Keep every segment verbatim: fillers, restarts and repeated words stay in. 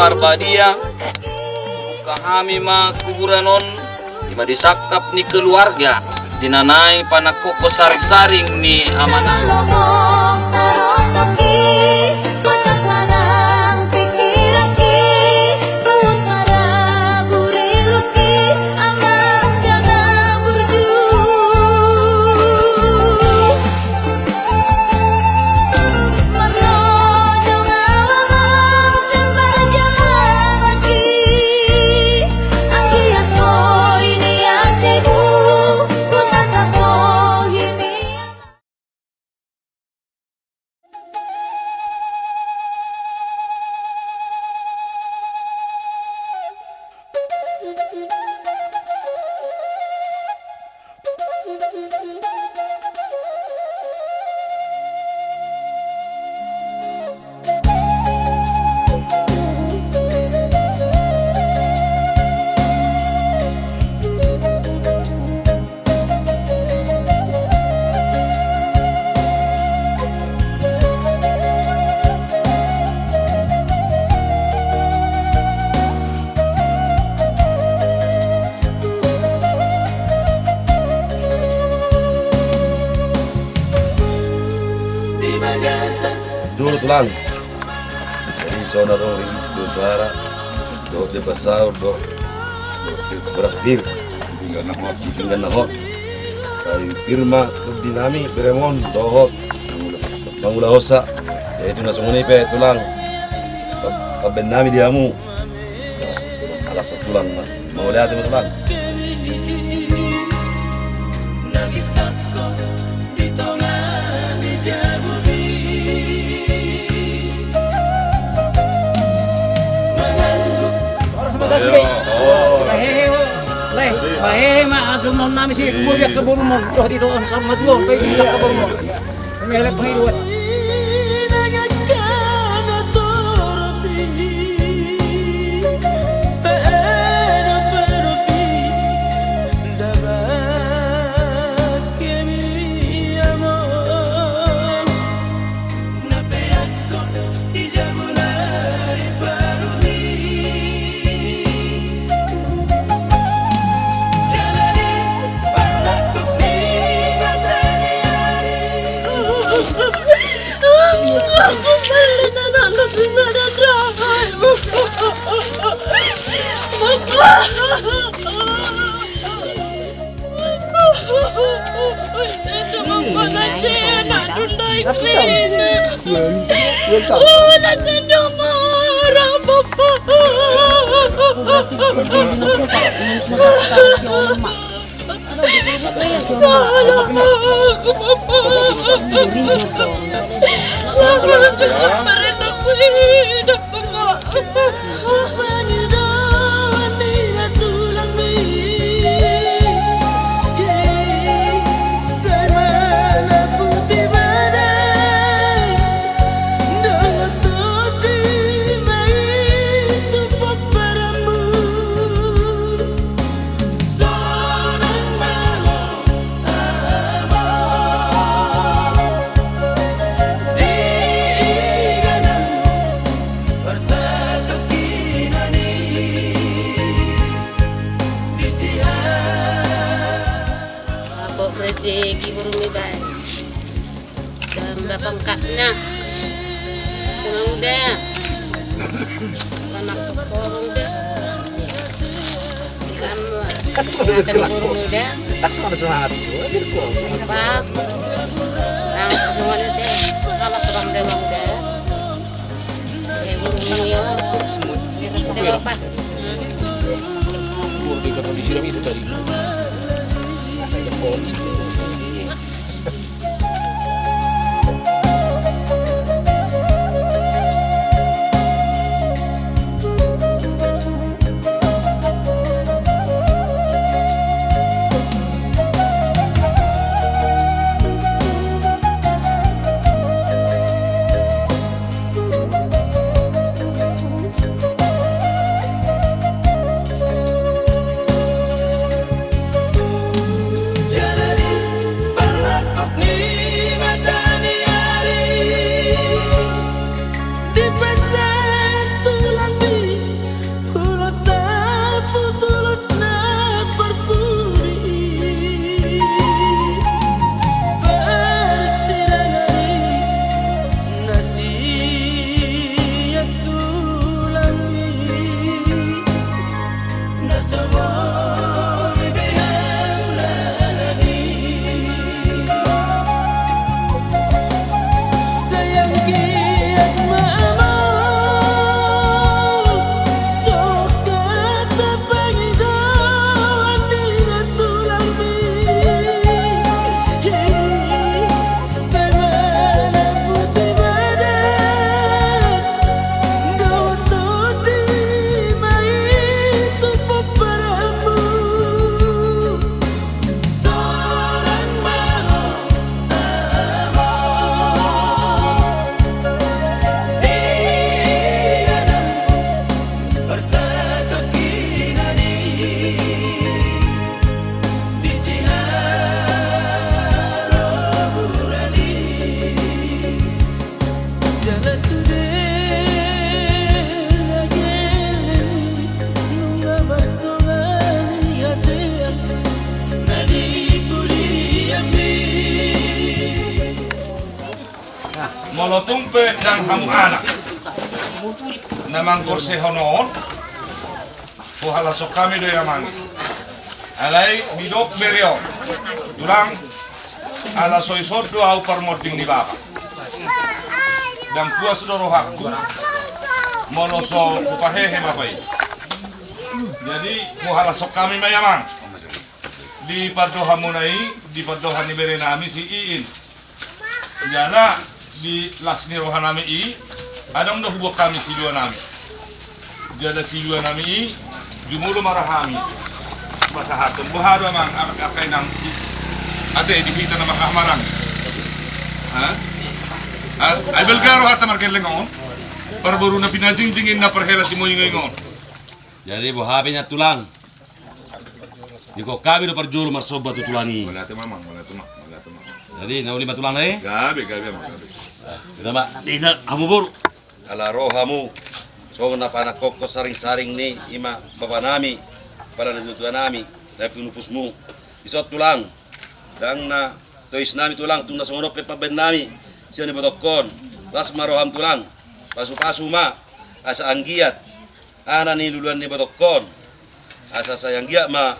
Arbadia, buka hami ma kuburan on, ima disakap ni keluarga, dinanai panak koko saring-saring ni amanah. Juru tulang. Jadi, saudara ringan sedia suara, dohot deba saur, dohot beras pir, pinggan nahot, pinggan nahot. Kai pir ma kerdi nami, beremon, dohot mangula osa. Jadi, tuna sunguni pe, tulang. Pab-, paben nami diamu. Alas tulang, ma. Mauliate me tulang. Oras mata sude. Bahehe, leh, bahehe ma agem non nami si buah biak keburmu. Doh di doon sama tuon, pe di tak keburmu. Melek pengiduan. Apa rezeki burung ni bai. Dan bapa mekapna. Kurang deh. Anak sekolah deh. Kamu. Aku sudah ingatan berkelak, burung deh. Aku sudah semangat. Apa? Langsung aja deh. Kalau kurang deh, bang deh. Eh, burung yo. Deh, bapak. Keluarga kami disiram itu tadi. Molo tung pe ndang hamu anak. Namang korsehon on. Kuhalasok kami do ia mangge. Alai midop bere on. Tulang, ala soisot do au parmoding ni bapa. Ndang puas do rohakku. Molo so kupahehe bapa i. Jadi, kuhalasok kami ma ia mang. Dipadoha muna i, dipadoha ni bere nami si Iin. Jala di las ni roha nami i, adong do hubuah kami si dua nami. Jala si dua nami i, jumulu mara hami. Pasahaten, boha do amang, ak-, akai nang ate di hita na maka marang. Ha? Ha? Ai belga rohata margeleng on. Perboruna pinajingjing inna perhela si moing-oing on. Jadi boha pe nya tulang. Niko kami do parjolo marsoba tu tulangi. Mala tu mamang, mala tu mak, mala tu mak. Jadi, nauli ma tulang e? Gabe, gabe, mak, gabe. Kita, Mak. Kita, Abu Bur. Ala rohamu. Songon na panak kokos saring-saring ni ima bapa nami, pala na tua nami, tapi nupusmu. Isot tulang. Dang na tois nami tulang, tuna songon ope paben nami. Sian ibotokkon. Las ma roham tulang. Pasu-pasu ma. Asa anggiat. Ana ni luluan ni botokkon. Asa saya nggiak ma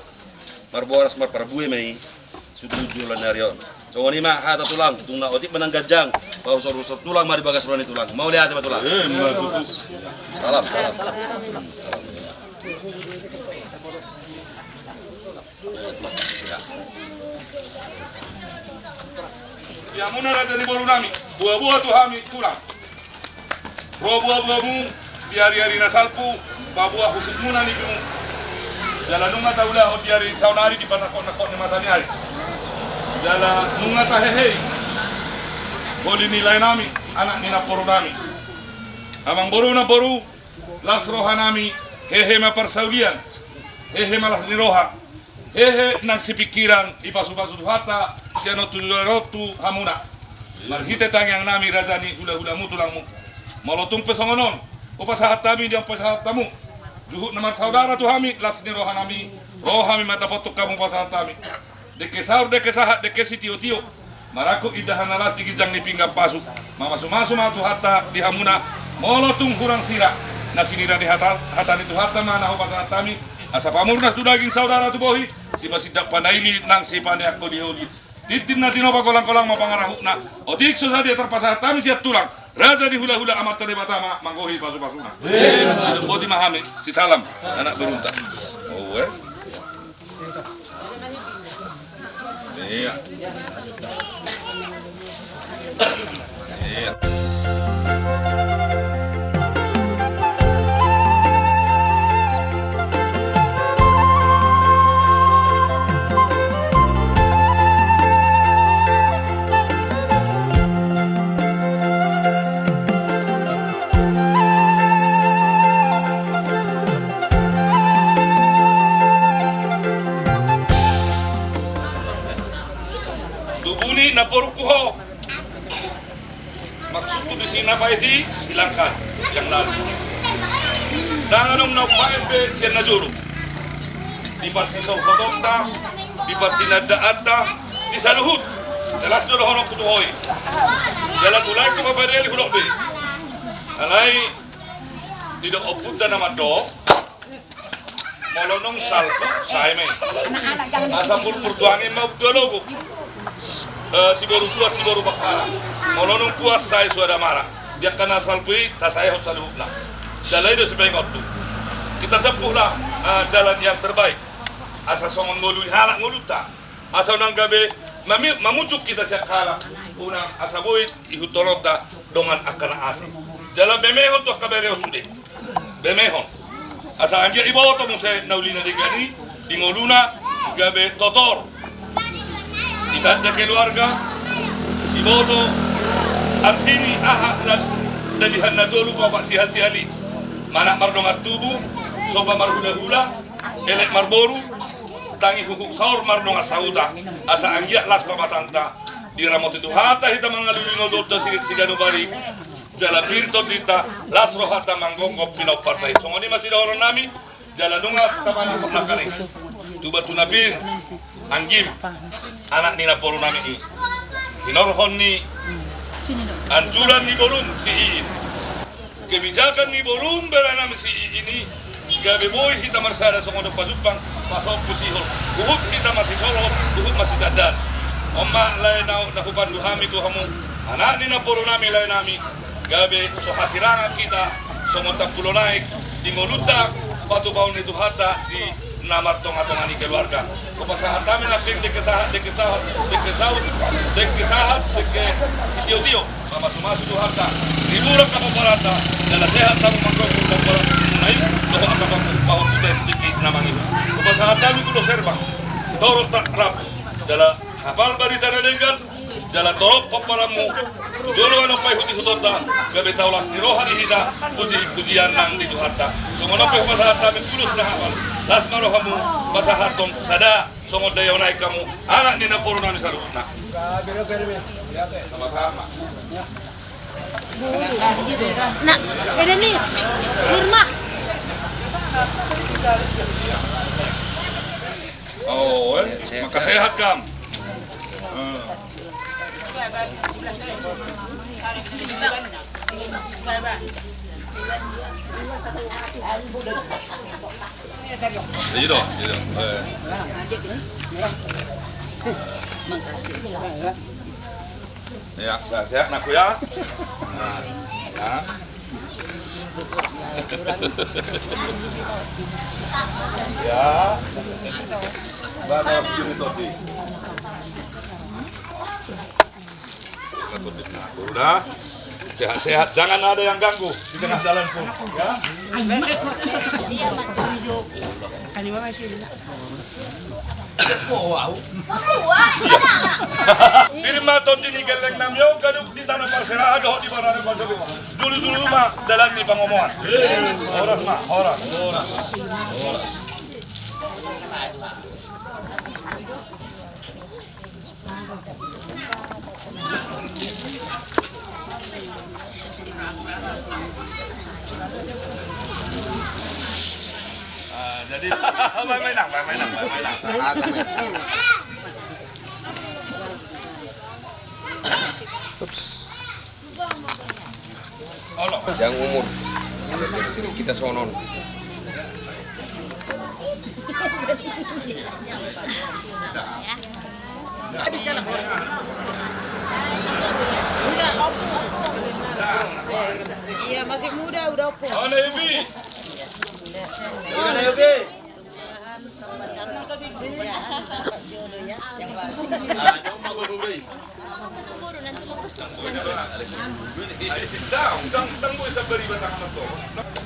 marboras marparbue mai sutuju lan ari on. Songon i ma hata tulang, tungna otik menang ganjang, bau usor-usor tulang mari bagas roni tulang. Mau lihat ma tulang. Eh, mula tutus. Salam, salam. Ia muna raja ni boru nami, buah-buah tu hami tulang. Ro buah-buahmu, di ari-arina salpu, pabuah usutmuna nipemu. Jala nunga taulahon di ari saunari di panakot-nakot ni mata ni ari. Jala nunga tahehei. Boli nilai nami, anak ni naporu nami. Amang boru naporu, las roha nami, hehe ma parsaulian, hehe ma las ni roha, hehe nang sipikiran, ipasu-pasu Tuhanta, siano tu, tu hamuna. Marhite tangiang nami raja ni hula-hulamu tulangmu. Molo tung pe songon on, upasahat kami dia upasahat kamu. Juhut namar saudara tu hami, las ni roha nami, roha mi mata potuk kamu upasahat kami. Deke saur, deke sahat, deke sitio-tio. Maraku idah hana las di ginjang ni pinggan pasu. Mamasu-masu ma Tuhanta di hamuna, molo tung hurang sira. Na sinira ni hata, hata ni Tuhanta ma nahu pasahat kami. Asa pamurna tu daging saudara tu bohi, si masindak pandai mi nang si pandai aku di holi. Tintin na tinopa kolang-kolang ma pangarahukna. Otik so sadia terpasahat kami siat tulang. Raja ni hula-hula amatta Debata ma manggohi pasu-pasuna. Amin. Sidemboti ma hami, si salam, anak berunta. Oh, eh. Iya. Iya. Tubuni naporuku ho. Maksudku di sini apa itu? Hilangkan yang lalu. Jangan dong nau paen pe sian najuru. Di pasti sokotonta, di parti nadaatta, di saluhut. Jelas dulu honok kutuhoi. Jalan tulai ku Bapak Deli hudok be. Alai, di dok oput dan nama dok. Molo nung salpu, sai me. Asa purpur tuangi mau tua logo. Eh, si boru tua, si boru bakara. Molo nung puas sai suada mara. Dia kena salpu i, ta sai hot saluhutna. Jalai do si pengot tu. Kita tempuhlah, eh, jalan yang terbaik. Asa songon ngolu ni halak ngoluta. Asa unang gabe mami-, mamucuk kita siak kalak, unang asa boit ihutolota dongan akana asa. Jala bemehon tuah kabereo sude. Bemehon. Asa anjir iboto muse naulina degani, di ngoluna gabe totor. Itanda keluarga, iboto artini aha la dalihanna tolu papak sihat-sihali. Manak mardongan tubu, soba marhula-hula, elek marboru, tangi huhuk saur mardongan sauta, asa anggiat las pamatanta. Diramoti Tuhanta hita mangalui ngolota si, si ganubari, jala pir tondinta, las rohanta manggonggo pinau partai. Songon i ma sidohonon nami, jala nunga tamana pernah kari. Tuba tuna pir, anggim, anak nina poru nami i. Hinorhon ni Anjuran ni borum si iin. Kebijakan ni borum bere nami si iin i, gabe boi hita marsada songon dopa jumpang, pasok ku sihol, uhut hita masi solo, uhut masi jadan. Omak lae nau nahupandu hami tu hamu, anak ni naboru nami lae nami, gabe so hasiranga kita, songon tampulo naik, di ngolunta, patu baun ni Tuhanta, di na martonga-tonga ni keluarga. Kupasahat kami nangkin dengke sahat, dengke sahat, dengke saut, dengke sahat, dengke sitio-tio. Mamasu-masu Tuhanta, riburak kapaparanta, jala sehat tamu mangkokku kapaparan, mai doho aka bangku, bahon sen dengke namangin. Kupasahat kami kulo serbang, torop tak rap, jala hapal barita na denggan, jala torop paparanmu, jolo ano pai huti hutonta, gabe taulas ni roha di hita, puji-pujian nang di Tuhanta. Songon ope pasahat kami kulus na hapal, las ma rohamu, pasahaton sada, songon daya nai kamu, anak nina poru nami saruhna. Sama-sama. Nak, eda nih, Nirma. Oh, eh, maka sehat kam. Hmm. Jadi toh, jadi toh. Eh. Makasih. Ya, sehat-sehat, nakku, ya. Nah, ya. Ya. Bapak begini, Todi. Nah, udah. Sehat-sehat, jangan ada yang ganggu di tengah jalan pun, ya. Iya, Mas. Firman Tuhan ini geleng nam yo gaduh di tanah parserahan dohot di mana. Dulu-dulu ma dalan ni pangomoan. Horas ma, horas, horas, horas. Ah, jadi, main-main nang, main-main nang, main-main nang. Panjang umur, seri-seri kita sonon. Iya, masih muda, udah opo. Mana Ebi? Mana Ebi?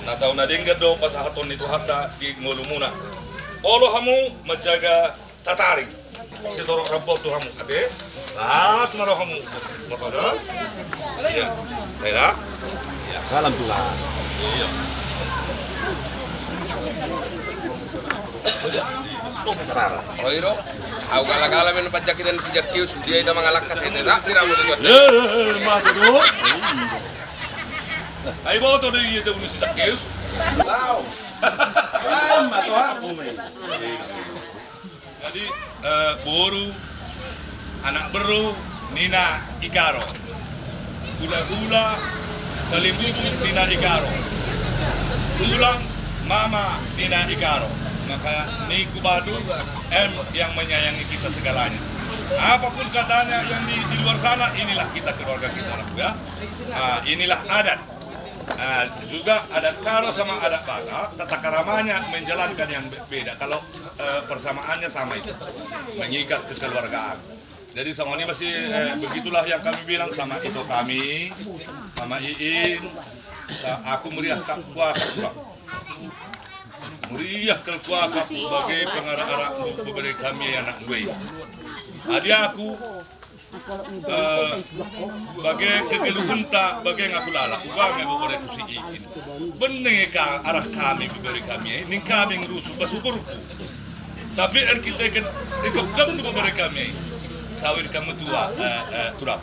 Na tau na denggan do pasahaton ni Tuhanta di ngolumuna. Olo hamu mejaga tataring. Sitorok rap botu hamu, ate? Ah, semaro hamu. Bapak dah? Iya. Baiklah. Iya. Salam Tuhan. Iya. Oi, ro. Au gala-gala men pajak kita si Jakius, dia itu mangalak kasete, tak kira mau tujuan. Eh, eh, eh, mati tu. Ai boto deh, iya, jauh si Jakius. Wow. Ai, mati aku, men. Jadi, eh, boru, anak beru, nina i Karo. Hula-hula, kalimbubu, nina i Karo. Tulang, mama, nina i Karo. Maka niku badu, em yang menyayangi kita segalanya. Apapun katanya yang di, di luar sana, inilah kita, keluarga kita, ya. Ah, inilah adat. Ah, juga adat Karo sama adat Batak, tata karamanya menjalankan yang be-, beda. Kalau eh, persamaannya sama itu, mengikat kekeluargaan. Jadi sama ini masih, eh, begitulah yang kami bilang sama itu kami, sama Iin, sa-, aku meriah kap kuakap, Bang. Meriah kal kuakap bage pengarak-arak bebere kami anak gue. Adi aku, eh, bage kegeluhenta, bage ngaku lalap, uga nge bebere ku si Iin. Bene ka arah kami, bebere kami, eh, ning kami ngerusuh bas ukurku. Tapi erkiteken ikepdem bebere kami, eh, sawir kam metua, eh, eh, turap.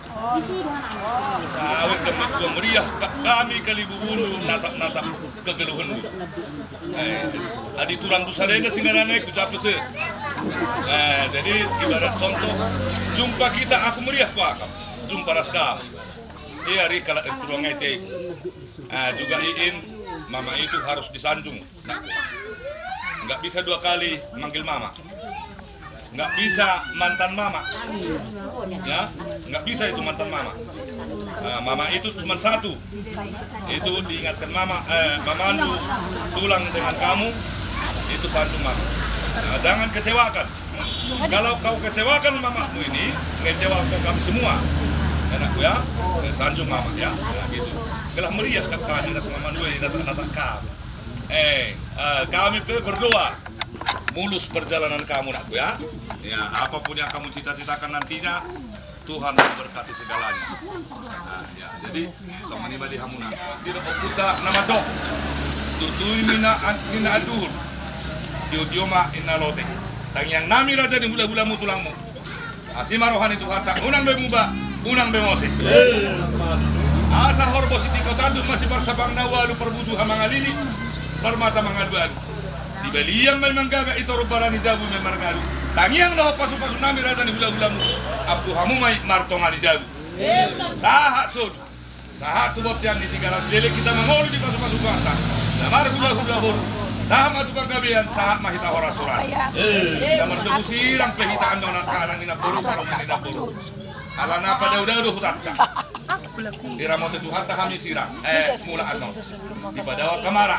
Sawir kam metua meriah ka-, kami kalibubundu natap-natap kegeluhenndu. Eh, adi turang Dusarenda si ngaranai ku Capese. Eh, jadi ibarat contoh, jumpa kita aku meriah kuakap, jumpa ras kam. Iya, ri kalak erturuang ete. Ah, juga iin, mama itu harus disanjung. Nggak bisa dua kali manggil mama. Nggak bisa mantan mama. Ya, nggak bisa itu mantan mama. Ah, mama itu cuma satu. Itu diingatkan mama, eh, mamandu tulang dengan kamu, itu sanjung mama. Nah, jangan kecewakan. Kalau kau kecewakan mamamu ini, ngecewakan kami semua. Anakku ya, eh, sanjung mama ya. Nah, gitu. Kelah meriah kami rasa mamandu ini datang-datang kami. Eh, eh, kami pe berdoa mulus perjalanan kamu, nakku ya. Ya, apapun yang kamu cita-citakan nantinya, Tuhan memberkati segalanya. Nah, ya, jadi, sama ni badi hamuna. Tidak okuta nama dok. Tutui mina an-, mina aduhur. Tio-tio ma inna lote. Tangiang nami raja ni hula-hulamu tulangmu. Asi ma rohani Tuhanta, unang be muba, unang be mose. Asa horbo sitiko tandu masi persabangna walu perbuju hamangalili, permata mangalu-alu. Di baliam mai manggaga i toru barani jabu mai margalu. Tangiang doh pasu-pasu nami raja ni hula-hulamu. Apu hamu mai martonga ni jabu. Sahat sodu. Sahat tu botian ni tiga ras lele kita mangolu di pasu-pasu kuasa. Namar hula-hula boru. Sahat matu panggabean, sahat mahita horas-horas. Namar tebu sirang pe hita andong anak kanan ni naboru, kanan ni naboru. Alana pada udah udah hutatca. Iramote Tuhanta hami sirang. Eh, mula andong. Dipadawa kamara.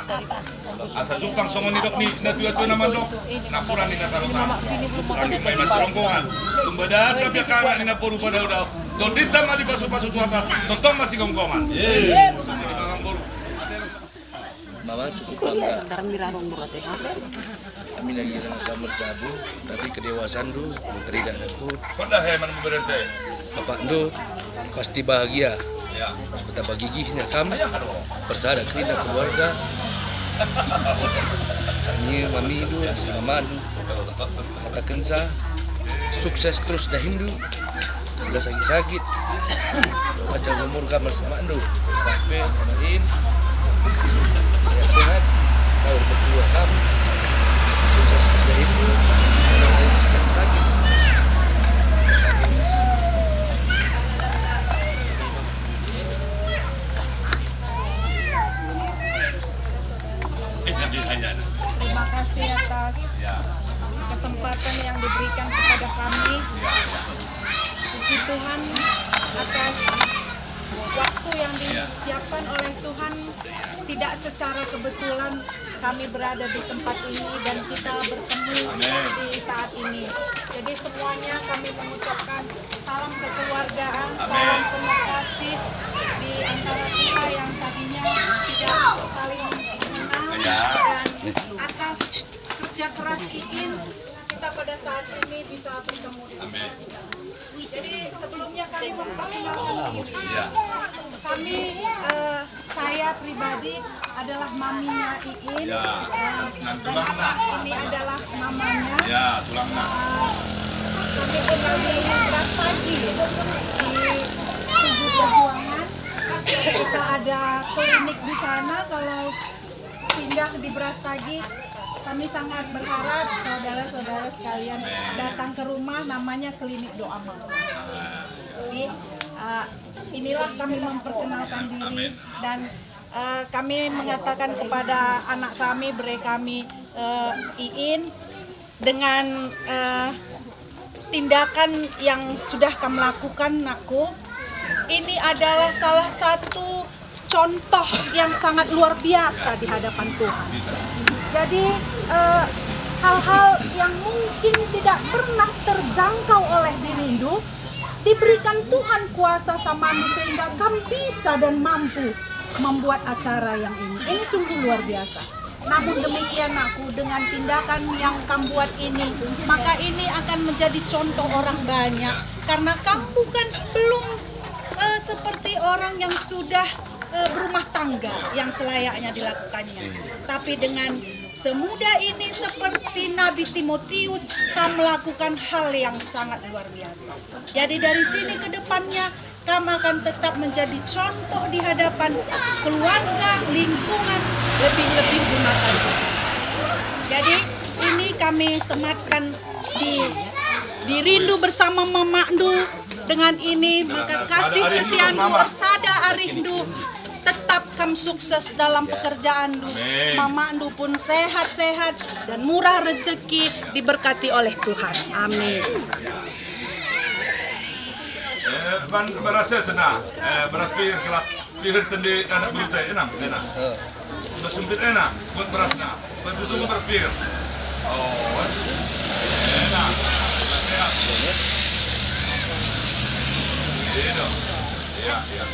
Asa jumpang songon nidok ni natua-tua namandok, napuran ni natarota. Ranggi mai masironggongan. Tumba data biakara ni naporu pada udah. Tondinta ma dipasu-pasu Tuhanta, totong masigonggongan. Mama cukup bangga. Kami lagi dalam kamar jabu, tapi kedewasanndu teridah aku. Pernah he man berente? Bapakndu pasti bahagia. Ya. Betapa gigihnya kam bersada kerina keluarga. Kami, mamindu, ras mamandu. Katakenca, sukses terus dahindu. Bila sakit-sakit, panjang umur kam ras makndu. Tapi, amin. Sehat-sehat. Sahur berdua kam. Sukses terus dahindu. Jangan sakit-sakit. Terima kasih atas kesempatan yang diberikan kepada kami. Puji Tuhan atas waktu yang disiapkan oleh Tuhan. Tidak secara kebetulan kami berada di tempat ini dan kita bertemu di saat ini. Jadi semuanya kami mengucapkan salam kekeluargaan, salam penuh kasih di antara kita yang tadinya tidak saling mengenal, dan atas kerja keras Iin kita pada saat ini bisa bertemu di sini. Jadi sebelumnya kami memperkenalkan diri. Kami, eh, saya pribadi adalah maminya Iin. Ya. Eh, dan anak ini adalah mamanya. Ya, tulangna. Eh, kami tinggal di Beras Pagi, di Tugu Perjuangan. Kita ada klinik di sana, kalau singgah di Beras Pagi. Kami sangat berharap saudara-saudara sekalian datang ke rumah, namanya Klinik Doa Mama. Jadi, eh, inilah kami memperkenalkan diri dan, eh, kami mengatakan kepada anak kami, bere kami, eh, Iin, dengan, eh, tindakan yang sudah kamu lakukan, nakku, ini adalah salah satu contoh yang sangat luar biasa di hadapan Tuhan. Jadi, eh, hal-hal yang mungkin tidak pernah terjangkau oleh dirindu, diberikan Tuhan kuasa sama sehingga kam bisa dan mampu membuat acara yang ini. Ini sungguh luar biasa. Namun demikian, nakku, dengan tindakan yang kam buat ini, maka ini akan menjadi contoh orang banyak. Karena kam bukan, belum, eh, seperti orang yang sudah, eh, berumah tangga yang selayaknya dilakukannya. Tapi dengan semuda ini, seperti Nabi Timotius, kam melakukan hal yang sangat luar biasa. Jadi dari sini ke depannya, kam akan tetap menjadi contoh di hadapan keluarga, lingkungan, lebih-lebih di mata Tuhan. Jadi, ini kami sematkan di, di rindu bersama mamakndu, Dengan ini, maka kasih setiandu ersada arihndu, tetap kam sukses dalam pekerjaanndu. Amin. Mamakndu pun sehat-sehat dan murah rezeki, diberkati oleh Tuhan. Amin. Eh, ban beras sena, eh, beras pir kela. Pir tendi anak beruntai, enam, enam. Sudah sumpit enam, buat berasnya. Bantu tunggu berpir. Oh, enam. Sehat. Iya dong. Iya, iya.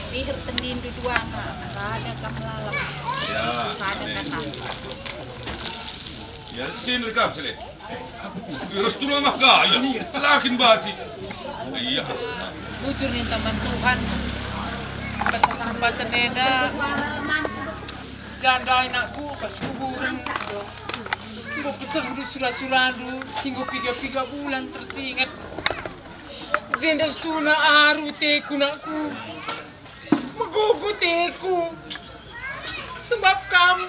Pir tendindu duana, sada kam lalap, ya, sada kata. Ya, sini rekam, sini. Ras tu ramah gaya, lakin baci. Iya. Bujur ninta man Tuhan, pas kesempatan enda, janda anakku pas kuburen, enggo pesehndu sura-surandu, si enggo piga-piga bulan tersinget. Jenda setuna aru teku nakku. Megugu teku, sebab kam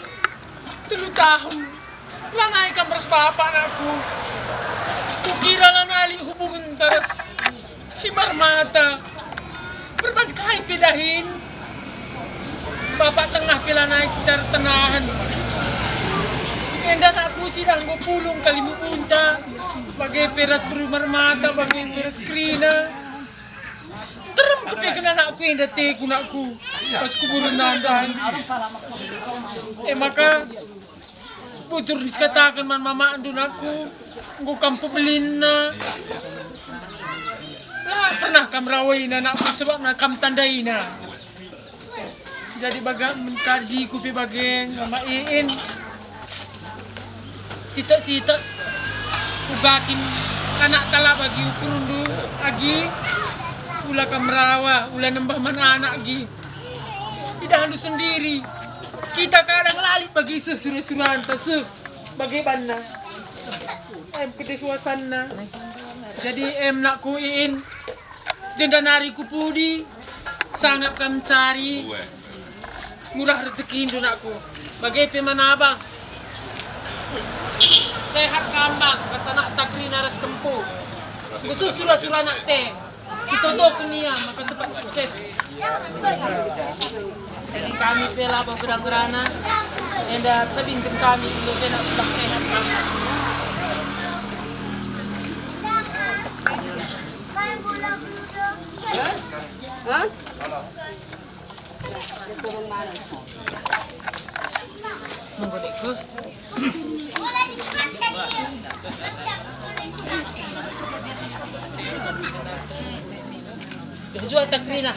telu tahun lanai kam ras bapa nakku. Kukira lanai lit hubungenta ras si marmata. Perban kai pe dahin, bapa tengah pe lanai sicar tenahen. Enda nakku sidah enggo pulung kalimbubu-nta, bage pe ras beru marmata, bage pe ras kerina. Nterem kepengen anakku enda teku nakku, pas kuburen nanda. E maka, bujur sikataken man mamakndu nakku, enggo kam pebelinna. La pernah kam rawaina nakku, sebabna kam tandaina. Jadi bage me kadi ku pe bage, Mama Iin. Sitek-sitek uga kin anakta la bagi ukurndu agi, ula kam rawa, ula nembah man anak agi. Idahndu sendiri, kita kadang la lit bagi seh sura-suranta seh bage banna. Em kedesuasanna. Jadi em nakku Iin, jenda nari ku pudi, sangap kam cari. Murah rezekindu nakku. Bage pe man abang. Sehat kam bang, ras anakta kerina ras kempu. Khusus sura-sura anakta. Sitotoken ia maka cepat sukses. Jadi kami pe labo gedang gerana. Enda cabingken kami, enggo sehat, sehat kami. Hah? Jual-jual tak kerina.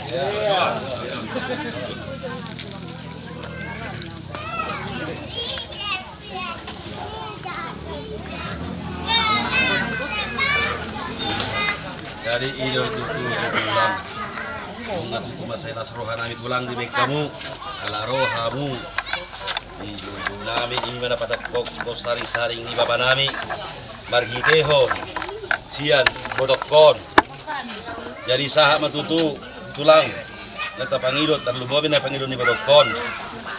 Jadi, i do tutu, tulang. Bunga tutu masa las roha nami tulang di bekamu, ala rohamu. I do nami i mana patak kok, kok sari-sari ni bapa nami. Marhitehon sian bodokkon. Jadi sahat ma tutu, tulang. Nata pangido, tarlu bobi na pangido ni bodokkon.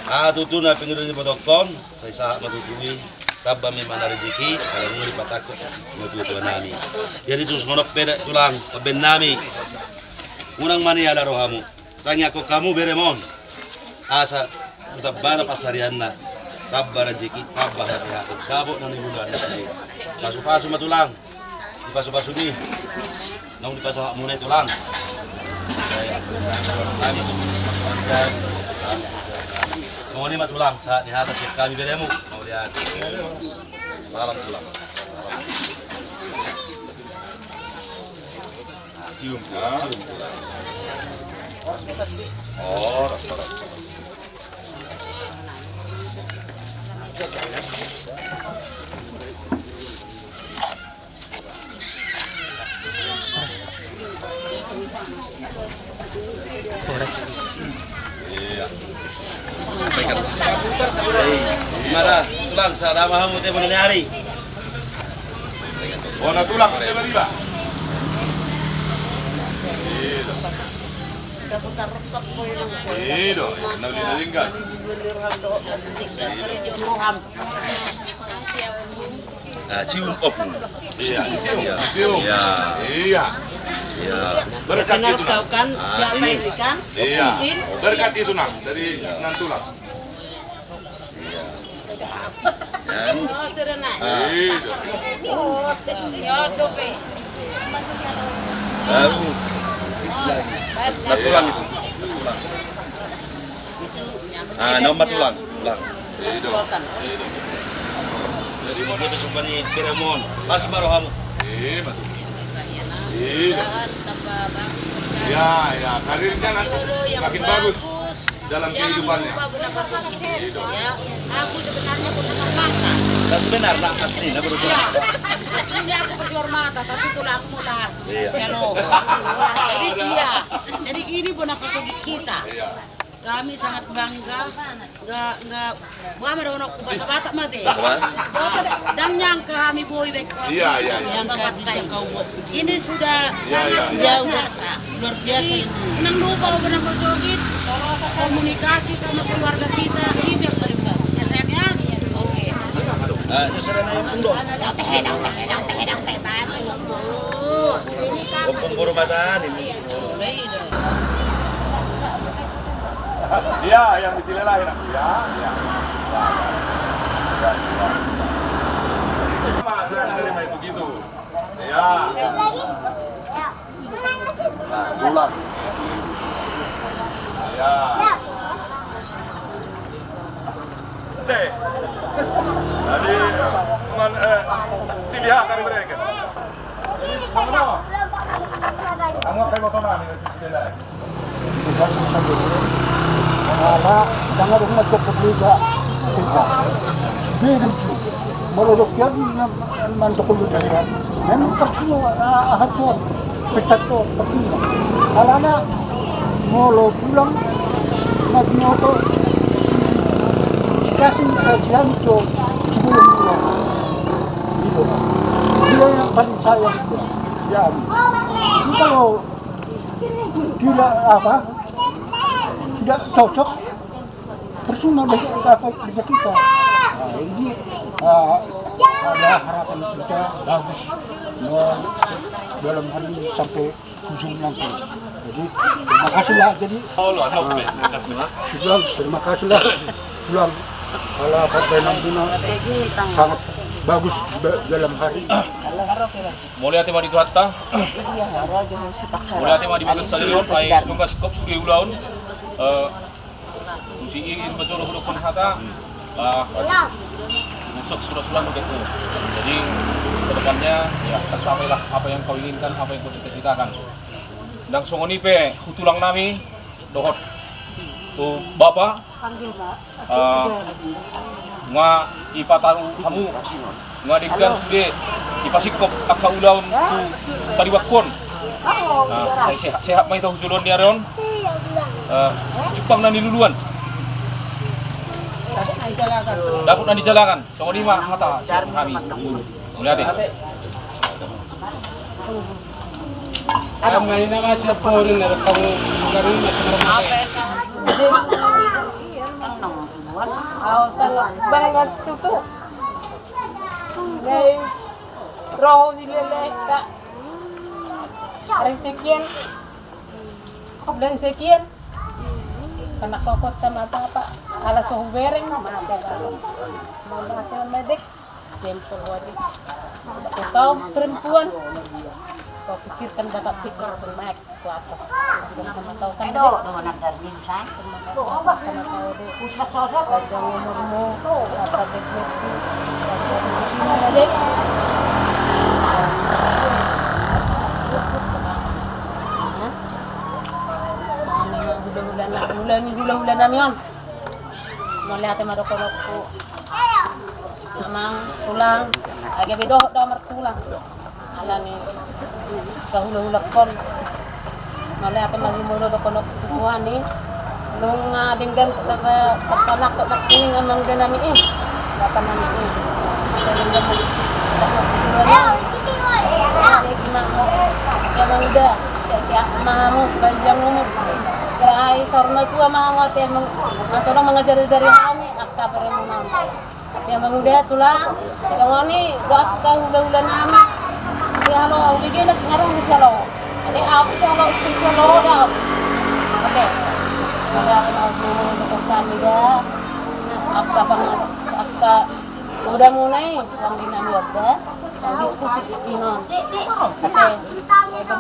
Ah, tutu na pangido ni bodokkon. Sai sahat ma tutui, taba me mana rejeki, kalau nguli patakut, metua-tua nami. Jadi terus ngono peda tulang, peben nami. Unang mani ala rohamu, tangi aku kamu beremon. Asa utabana pasarianna, taba rejeki, taba sehat, tabo nang bulan. Pasu-pasu ma tulang. Pasu-pasu mi. Nong dipasa mulai tulang. Kami tu. Mengoni ma tulang, sahat ni hata siap kami beremu. Mau lihat. Salam tulang. Cium tulang, cium tulang. Oh, rasa, rasa. Iya. Hei, gimana? Tulang, sada mahamu teh bulan hari. Bona tulang, sada bariba. Iya. Iya, nabi naringkan. Makasih ya, Bu. Ah, cium opung. Iya, cium. Iya. Cium. Iya. Iya. Iya. Berkat itu, kau kan, ah, siapa ini, ini kan? Iya. Opung. Berkat itu, Nang, dari Nantulang. Iya. Kan? Oh, sudah, Nak. Ah. Iya. Baru. Nantulang itu. Tulang. Ah, nama tulang. Tulang. Jadi, dia sumpah ni Piremon. Pas baru kamu. Iya, betul. Iya. Ya, ya, karirnya nanti makin bagus dalam kehidupannya. Jangan lupa Bunda Pasogit. Ya, aku sebenarnya Bunda Permata. Nah, sebenarnya aslinya Bunda. Iya. Aslinya aku Persiwar Mata, tapi tulangmu lah. Iya. Siano. Jadi iya. Jadi ini Bunda Pasogit kita. Iya. Kami sangat bangga. Enggak, enggak. Buah mada ono ku bahasa Batak mate. Bahasa Batak? Batak da-, dang nyangka kami boy baik. Iya, iya, iya. Ini sudah sangat luar biasa. Luar biasa ini. Jadi, nang lupa Bunda Pasogit, komunikasi sama keluarga kita, itu yang paling bagus. Ya, sayang, ya? Oke. Ah, itu saudara yang pun dong. Opung Guru Matan ini. Iya, yang di sini lah, ya. Iya, iya. Iya, iya. Iya, iya. Sama, nah, dari main begitu. Iya. Nah, pulang. Iya. Deh. Jadi, man, eh, si lihat kami mereka. Ala, jangan rumah cepat juga. Tidak. Dia lucu. Melodok dia mantuk dulu dia. Memang tersenyum, ah, ah, tuan. Pesta tuan, tersenyum. Alana, molo pulang, naik motor, dikasih, eh, diam tuh, sebelum pulang. Gitu. Dia yang paling sayang itu. Ya. Ini kalau tidak apa, tidak cocok, percuma bagi apa kerja kita. Nah, ini, ah, ada harapan kita bagus, mau dalam hal ini sampai ujung nanti. Jadi, terima kasihlah. Jadi, ah, sudah, terima kasihlah. Pulang. Ala Partai Nantulang sangat bagus da-, dalam hari ini. Mauliate ma di Tuhanta. Mauliate ma di bas salion, ai nungkas kop sude ulaon. Eh, Kunsi i bejoro hudokon hata, ah, rusek sura-sura mudekku. Jadi, ke depannya, ya, tercapailah apa yang kau inginkan, apa yang kau cita-citakan. Ndang songon i pe, hutulang nami, dohot tu bapa, ah, nga ipataru hamu. Nga denggan sude ipasingkop aka ulaon tu paribakkon. Nah, sai sehat-sehat mai tah jolon ni ari on. Eh, cupang nani luluan. Dapet nani jalakan. Songon i ma hata siap kami. Mauliate. Kamu nani nama siap porin, kamu bukan ini masih normal. Awas, bangga situtu. Ndai roh si lelehta. Ari sekian. Bulan sekian. Kena kokot sama apa-apa. Ala sohu bereng, mate. Mama mate medek. Jempol wadi. Kau perempuan. Kau pikirkan bapak pikir, naik. Edo, dengan Darmin, kan? Pusat sosok. Hula-hula nami on. Mauliate ma dokonokku. Amang, tulang, age be dohot do mertulang. Alani kehula-hulakon. Mauliate ma jumolo dokonok tukuani. Nunga denggan terpanak kok nak kuning amang udah nami, eh. Bapa nami, eh. Ada denggan. Lagi mang, ya mang udah. Siap-siap mahamu, panjang umur. Gerai sorno tua mahamu ate mang. Masono mengajari dari kami, akka beremu mang. Tapi Ya, Bang Uda, tulang. Yang ini doa kita hula-hula nami. Dia lo, udah gini, kita harus bisa lo. Ada apa sih lo, spesial lo, dah. Oke. Udah, kalau dulu, kami dah. Nah, apa, Bang, apa, udah mulai, Bang Dina, udah. Bang Dina, si Inon. Oke.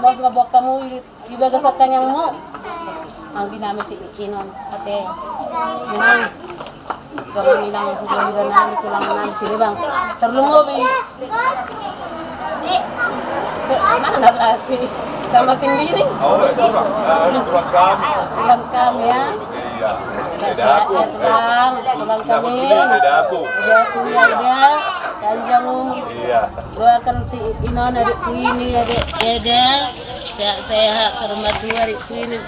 Bos, ngebok kamu, Ibagas tanganmu. Anggi nami si Inon, ate. Inang. Jangan inang aku bilang nami, tulang nami sini, Bang. Terlungo, Bi. Mana lagi? Sama sing biring. Oh, itu, Bang. Ah, itu, Bang, kami. Tulang kami, ya. Iya. Beda aku. Sehat, ya, tulang. Tulang kami. Beda aku. Beda aku, ya, udah. Panjang umur. Iya. Doakan si Inon, adikku ini, adik Eda. Sehat-sehat, serumah tua, adikku ini.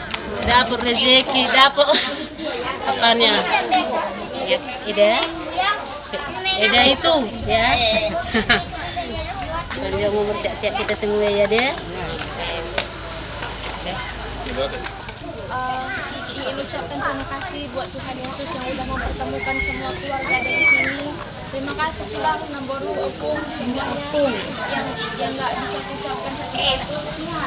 Dapur rezeki, dapur apanya? Ya, Eda. Eda itu, ya. Panjang umur, sehat-sehat kita semua, ya, Dek. Eh, ingin ucapkan terima kasih buat Tuhan Yesus yang udah mempertemukan semua keluarga dari sini. Terima kasih, tulang, namboru, opung, semuanya yang, yang nggak bisa kuucapkan satu-satu.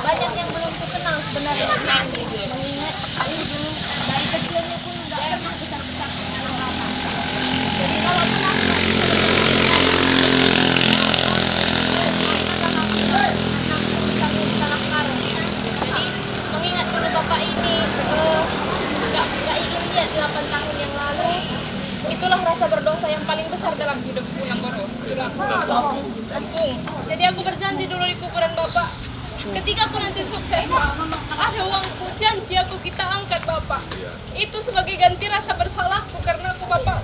Banyak yang belum kukenal sebenarnya di sini. Mengingat aku dulu dari kecilnya pun nggak pernah besar-besar kenal orang. Jadi kalau kenal, jadi mengingat dulu Bapak ini, eh, nggak, nggak ingin lihat delapan tahun yang lalu. Itulah rasa berdosa yang paling besar dalam hidupku, Nanggoro. Itulah. Aku. Jadi aku berjanji dulu di kuburan Bapak. Ketika aku nanti sukses, Pak, ada uangku, janji aku kita angkat Bapak. Itu sebagai ganti rasa bersalahku karena aku Bapak,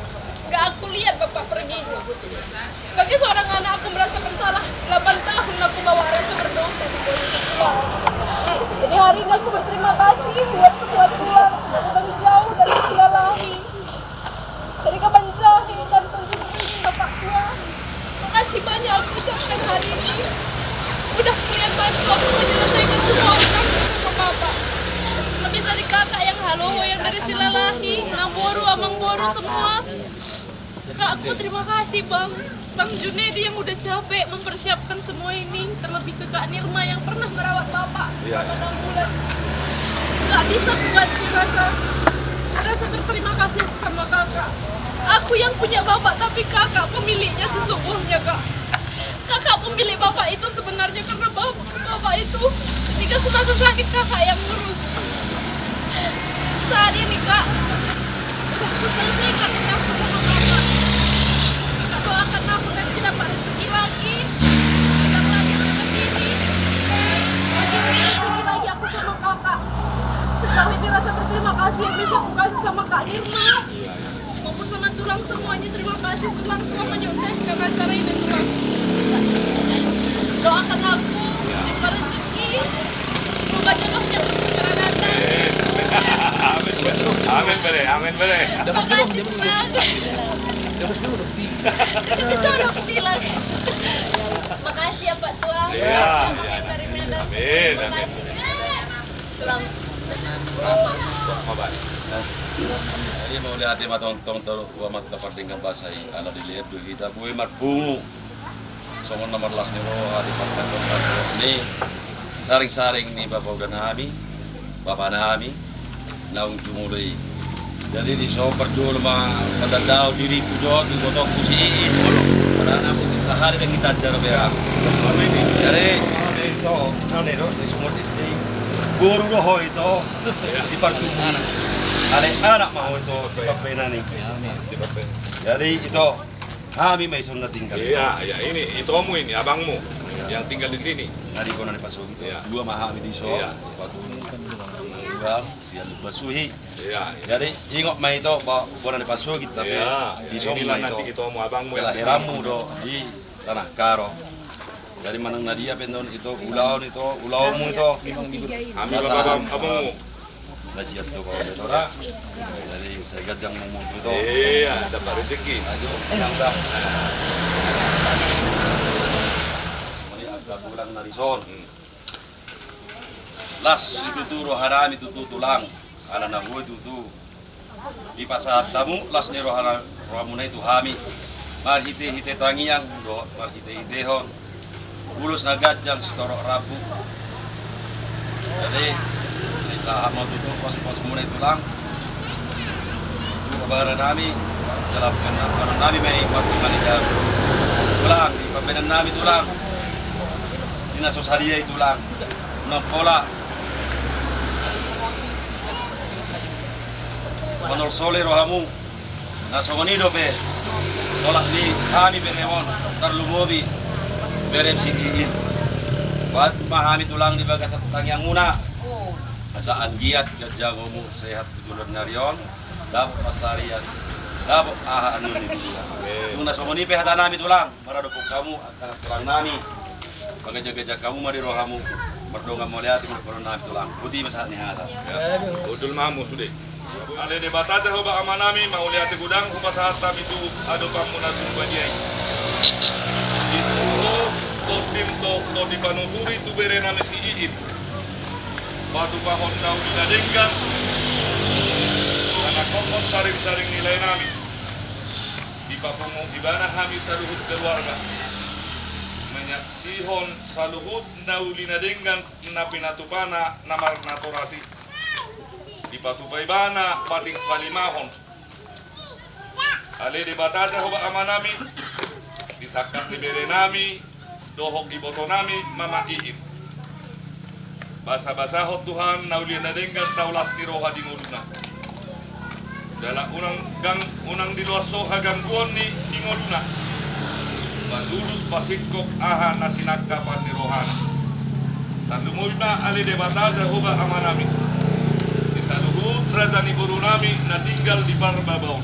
nggak aku lihat Bapak pergi. Sebagai seorang anak, aku merasa bersalah. Delapan tahun aku bawa rasa berdosa di Boyolali. Jadi hari ini aku berterima kasih buat semua tulang yang jauh dari Silalahi. Dari Kabanjahe, dari Tanjung Beringin, Bapak Tua. Makasih banyak aku ucapkan hari ini. Udah kalian bantu aku menyelesaikan semua utangku sama Bapak. Lebih dari kakak yang Haloho yang dari Silalahi, Namboru, Amangboru, semua. Kak, aku terima kasih, Bang. Bang Junedi yang udah capek mempersiapkan semua ini, terlebih ke Kak Nirma yang pernah merawat Bapak selama enam bulan. Nggak bisa kuganti rasa, rasa berterima kasih sama Kakak. Aku yang punya Bapak, tapi Kakak pemiliknya sesungguhnya, Kak. Kakak pemilik Bapak itu sebenarnya karena Bapak, Bapak itu ketika semasa sakit Kakak yang ngurus. Saat ini, Kak, udah kuselesaikan utangku sama Kakak. Kakak doakan aku nanti dapat rezeki lagi, datang lagi ke sini. Lagi rezeki lagi aku sama Kakak. Sejauh ini rasa berterima kasih yang bisa aku kasih sama Kak Nirma maupun sama tulang semuanya. Terima kasih, tulang, telah menyukseskan acara ini, tulang. Doakan aku diberi rezeki, semoga jodohnya bersekarang datang. Amin, bere. Amin, bere. Amin, bere. Dapat jodoh, makasih, dapat jodoh. Tulang. Dapat jodoh, Pi. Dapat jodoh, Pi, lah. Makasih ya, Pak Tulang. Iya. Makasih ya, Pak Rt R W dan semua. Amin, amin. Makasih. Tulang. Jadi mau lihat tema tong-tong terus gua mat tempat dengan bahasa i, ala di lebu kita bue mat pungu. Songon nomor las ni roha di partai Golkar ni saring-saring ni bapa uda nami, bapa nami, naung jumulai. Jadi di so perjulma pada dau diriku jot di botokku si iin. Pada anakku sahari dan kita ajar be aku. Jadi itu, anu do, di sumur itu. Guru dohoi to, dipartubuhi ale anak mahoi to, dipapena ni. Jadi itu, kami mai sonna tinggal. Iya, iya, ini itomu ini, abangmu yang tinggal di sini. Tadi kona ni pasogi to. Iya. Dua mahami di so. Iya. Dua, si anu basuhi. Iya, iya. Jadi ingot mai to, ba-, bona ni pasogi, tapi iya, iya, di so inilah mai to. Nanti itomu, abangmu yang kelahiranmu do di Tanah Karo. Jadi manang nadia pe ndon ito, ulaon ito, ulaonmu ito. Kami bapa abangmu. Nasihat tu kau ito, ora? Jadi saya gajang mumpu ito. Iya, dapat rezeki. Ayo, yang dah. Mani agak bulan nari son. Las situtu rohanami tutu tulang. Alana boi tutu. Ipasahat tamu las ni roha-, rohamuna itu hami. Marhite-hite tangiang dohot marhite-hitehon, ulusna ganjang sitorok rambu. Jadi, sahat me tuhu pos-posmuna i Tulang. Tuhu bahan nami, jelasken bahan nami me waktu maniga. Tulang, di pembenan nami Tulang. Dina so sadia i Tulang. Nang kola. Manol sole rohamu. Na songon i dope, tolak ni kami berewon, tarlumobi berem si diin. Buat ma kami Tulang di bagasan tangiangmuna. Asa anggiat ganjangomu sehat kujulur narion, dapet pasarian, dapet aha anu ni dunia. Amin. Nuna songon i pe hata nami Tulang, maradopok kamu anak Tulang nami. Bage-bage kamu mari rohamu, merdonga mauliate merdonga nami Tulang. Putih masahat ni hata. Ya, betul mamu sudah. Ale Dibata Jehoba Amanami, mauliate gudang hupasahat kami tu adopanmu na sumbadia i. Ituhu, tondimto, tondi panuturi tu bere nami si iit. Patupahon naulina denggan, sana kokos saring-saring nilai nami. Dipapungu ibana hami saluhut keluarga. Menyaksihon saluhut naulina denggan na pinatupana na marnatorasi. Dipatupa ibana patik palimahon. Ale Dibata Jehoba Amanami, disakap ni bere nami, dohot iboto nami, mama iit. Basa-basahon Tuhan, naulina denggan taulas ni roha di ngoluna. Jala unang gang, unang diloas soha gangguon ni di ngoluna. Patulus pasingkop aha na sinangkapan ni rohana. Tarlumobi ma ale Dibata Jehoba Amanami. Di saluhut raja ni boru nami na tinggal di parbabaon.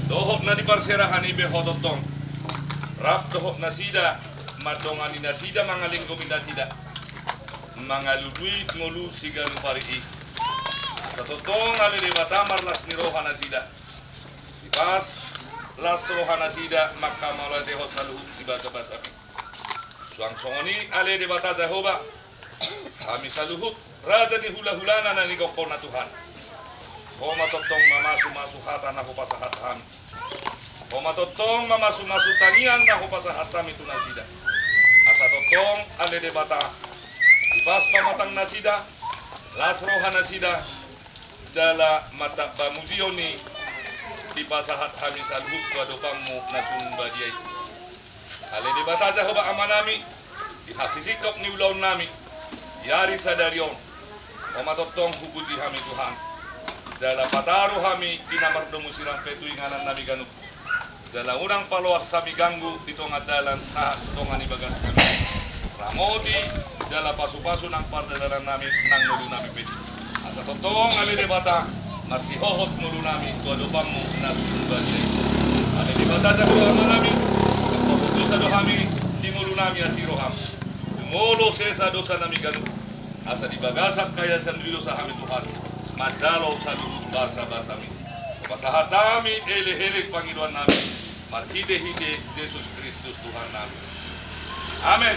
Dohot na di parserahan i Behotontong. Rap dohot nasida, madongani nasida mangalinggomi nasida. Mangalului ngolu si ganup ari i. Asa tongtong ale Dibata marlas ni roha nasida. Ipas las roha nasida maka mauliate ho saluhut si basa-basa. Suang songon i ale Dibata Jehoba, kami saluhut raja ni hula-hulana na nigokkona Tuhan. Ho ma tongtong mamasu-masu hata na hupasahat kami. Ho ma tongtong mamasu-masu tangiang na hupasahat kami tu nasida. Asa tongtong ale Dibata, ipas pamatang nasida, las roha nasida, jala mata pamujion i dipasahat kami saluhut ku adopanmu na sumbadia i. Ale Dibata Jehoba Amanami, ihasisingkop ni ulaon nami, i ari sadari on, ho ma tongtong hupuji kami Tuhan. Jala pataru kami i namar domu si rang pe tu inganan nami ganup. Jala unang paloas kami ganggu di tonga dalan sahat tonga ni bagas kami. Ramoti, jala pasu-pasu nang pardalanan nami nang ngolu nami pe. Asa tongtong ale Dibata, marsihohot ngolu nami tu adopanmu na si mbadia i. Ale Dibata Jehoba Amanami, enggo putus ado kami di ngolu nami asi roham. Ngolo sesa dosa nami ganup. Asa di bagasan kaiasan dosa kami Tuhan, manjalo saluhut basa-basami. Pasahat kami elek-elek pangidoan nami, marhite-hite Jesus Kristus Tuhan nami. Amin.